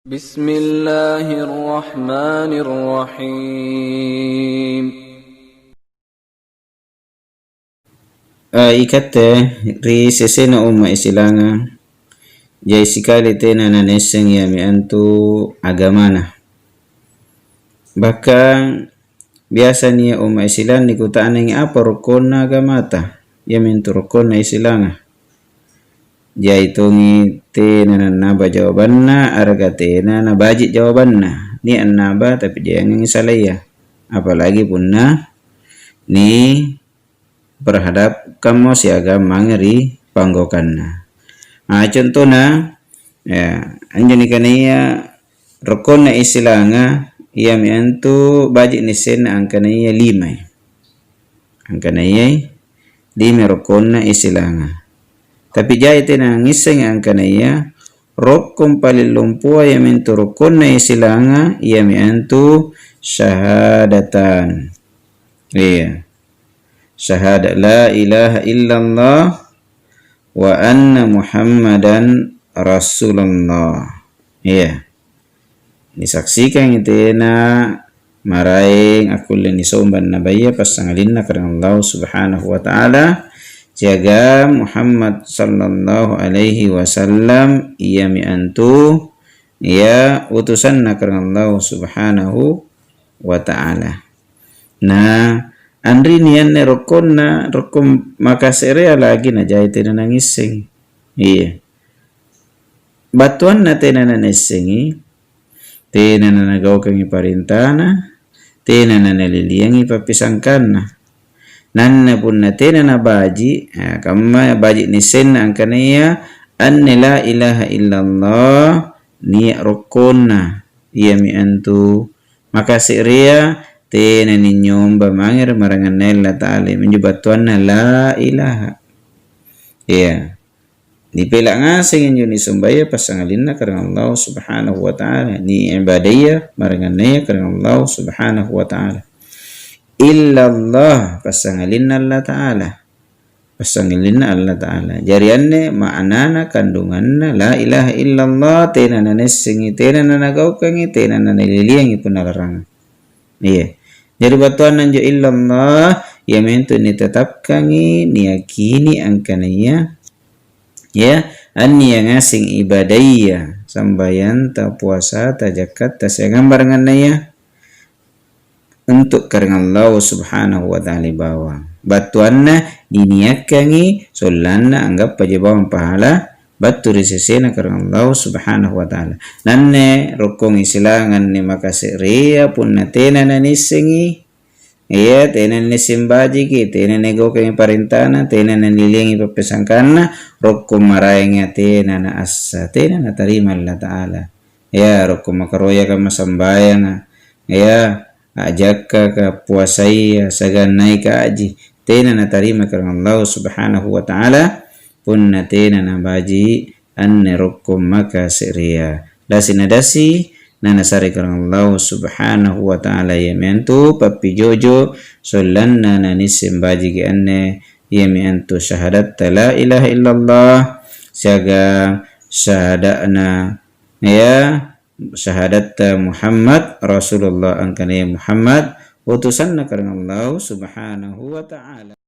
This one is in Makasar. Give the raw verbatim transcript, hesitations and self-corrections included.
Bismillahirrahmanirrahim. Eh, ikatte ri sesena umma' Isilanga, jai sikali tena nanaisseng iami antu agamana. Bahkan biasa nia' umma' Isilang nikuta'nangi apa rokkonna agamata, iamintu rokkonna Isilanga. Jai tongi tena nannaba jawabanna, arega tena nabaji' jawabanna. Nia' annaba tapi jaiangangi salaya. Apalagi punna ni berhadapkammo siagang mange ri panggaukanna. Ah, contona, ya, anjo nikanaya rokkonna Isilanga, iami antu baji' nissenna angkanaya limai. Angkanayai lima rokkonna Isilanga. Tapi jai tena ngissengi angkanaya rokkong paling lompoa iamintu rokkonna Isilanga, iami antu syahadatan. Iya. Syahadat la ilaha illallah wa anna Muhammadan Rasulullah. Iya. Nisaksikangi tena maraeng akkulle nisomba annabaya passangalinna Karaeng Allahu Subhanahu wa Ta'ala, siagang Muhammad sallallahu alaihi wasallam, iami antu ia utusanna Karaeng Allahu Subhanahu wa Ta'ala. Na anrini anne rokkonna, rokkong makase'rea lagi najai tena nangissengi. Iya. Battuanna tena nanaissengi, tena nanagaukangi parentana, tena nanaliliangi pappisangkanna. Nanna punna tena nabaji', ah, kamma baji' nissenna angkanaya anne la ilaha illallah nia' rokkonna, iami antu makase'rea tena ninyomba mange ri maraengannaya Allata'ala, minjo battuanna la ilaha. Iya. Nipela' ngaseng injo nisombaya passangalinna Karaeng Allahu Subhanahu wa Ta'ala, niibadaya maraengannaya Karaeng Allahu Subhanahu wa Ta'ala. Illallah, passangalinna Allata'ala. Passangalinna Allata'ala. Jari anne ma'nana kandunganna la ilaha illallah, tena nanaissengi, tena nanagaukangi, tena nanaliliangi punna larangang. Iya. Jari battuanna anjo illallah, iamintu nitetapkangi, niyakini angkanaya, ya, annia ngaseng ibadaya, sambayanta, puasata, jakkatta, siagang maraengannaya, untu' Karaeng Allahu Subhanahu wa Ta'ala bawang. Battuanna niniakkangi sollanna anggappaja bawang pahala battu ri sesena Karaeng Allahu Subhanahu wa Ta'ala. Nanne rokkong Isilanga anne makase'rea punna tena nanissengi, iya, tena nisseng bajiki, tena nagaukangi parentana, tena naniliangi pappesangkanna, rokkong maraenga tena naassa, tena natarima Allata'ala. Ya, rokkong makaruaya kamma sambayanga, ya, a'jakkaka, puasaya, siagang naika aji, tena natarima Karaeng Allahu Subhanahu wa Ta'ala, punna tena nabaji' anne rokkong makase'rea. Dasi-nadasi nanasare Karaeng Allahu Subhanahu wa Ta'ala, iami antu pappijojo sollanna nanisseng bajiki anne, iami antu syahadatta la ilaha illallah, siagang syahada'na, ya, syahadatta Muhammad Rasulullah, angkanaya Muhammad utusanna Karaeng Allahu Subhanahu wa Ta'ala.